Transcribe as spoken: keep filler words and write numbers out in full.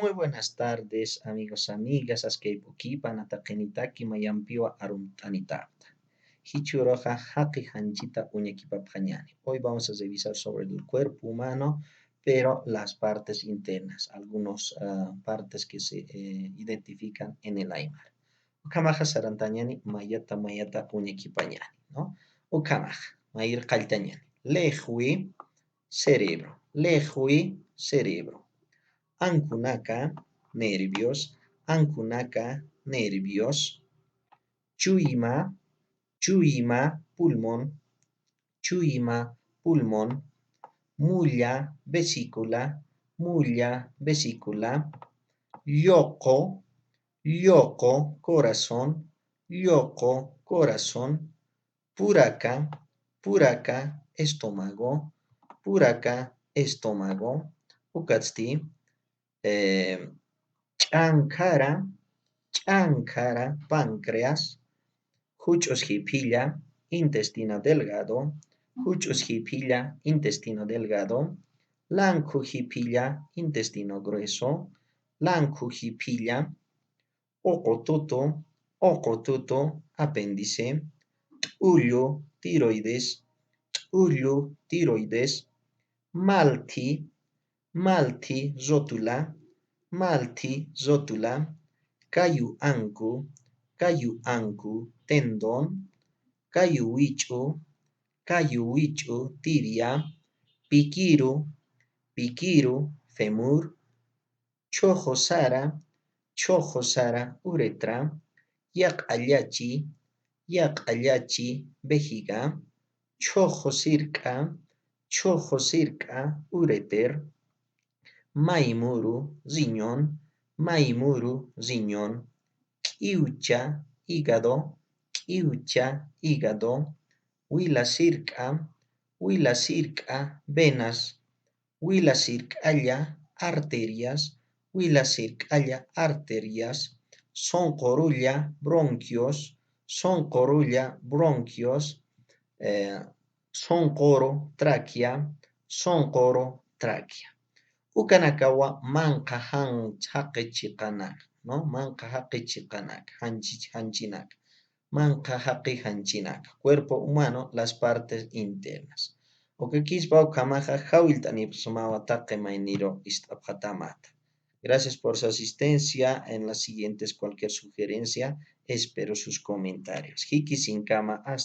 Muy buenas tardes, amigos, amigas, askayp'ukipa, nataqinitaki mayampiwa arumt'anitapta. Jichhüruxa jaqi janchita uñakipapxañani. Hoy vamos a revisar sobre el cuerpo humano, pero las partes internas, algunos, ah, partes que se, eh, identifican en el aymar. Ukhamaxa sarantañani mayata mayata uñakipañani, ¿no? Ukhamaxa, mayir qalltañani. Lejwi, cerebro. Lejwi, cerebro. Ankunaka, nervios. Ankunaka, nervios. Chuyma, chuyma, pulmón. Chuyma, pulmón. Mulla, vesícula. Mulla, vesícula. Lloqo, lloqo, corazón. Lloqo, corazón. Puraka, puraka, estómago. Puraka, estómago. Ukatsti, eh, ch'ankhara, ch'ankhara, páncreas. Juch'us jipilla, intestino delgado. Juch'us jipilla, intestino delgado. Lankhu jipilla, intestino grueso. Lankhu jipilla. Uqututu, uqututu, apéndice. T'ullu, tiroides. T'ullu, tiroides. Malthi, malthi, rótula. Malthi, rótula. Kayu anku, kayu anku, tendón. Kayu wich'u, kayu wich'u, tiria. Pikiru, pikiru, fémur. Chhuxu sara, chhuxu sara, uretra. Yaq'allachi, yaq'allachi, vejiga. Chhuxu sirk'a, chhuxu sirk'a, ureter. Maymuru, riñón. Maymuru, riñón. K'iwcha, hígado. K'iwcha, hígado. Wila sirk'a, wila sirk'a, venas. Wila sirk'alla, arterias. Wila sirk'alla, arterias. Sunqurulla, bronquios. Sunqurulla, bronquios. Eh, sunquru, tráquea. Sunquru, tráquea. Ukanakawa manqha jan-, jaqi chiqanaka, ¿no? Manqha jaqi chiqanaka, janchi-, janchinaka. Manqha jaqi janchinaka. Cuerpo humano, las partes internas. Ukakispa ukhamaxa jawillt'anipxsmawa taqi mayniru ist'apxatamata. Gracias por su asistencia. En las siguientes, cualquier sugerencia, espero sus comentarios. Jikisinkama, hasta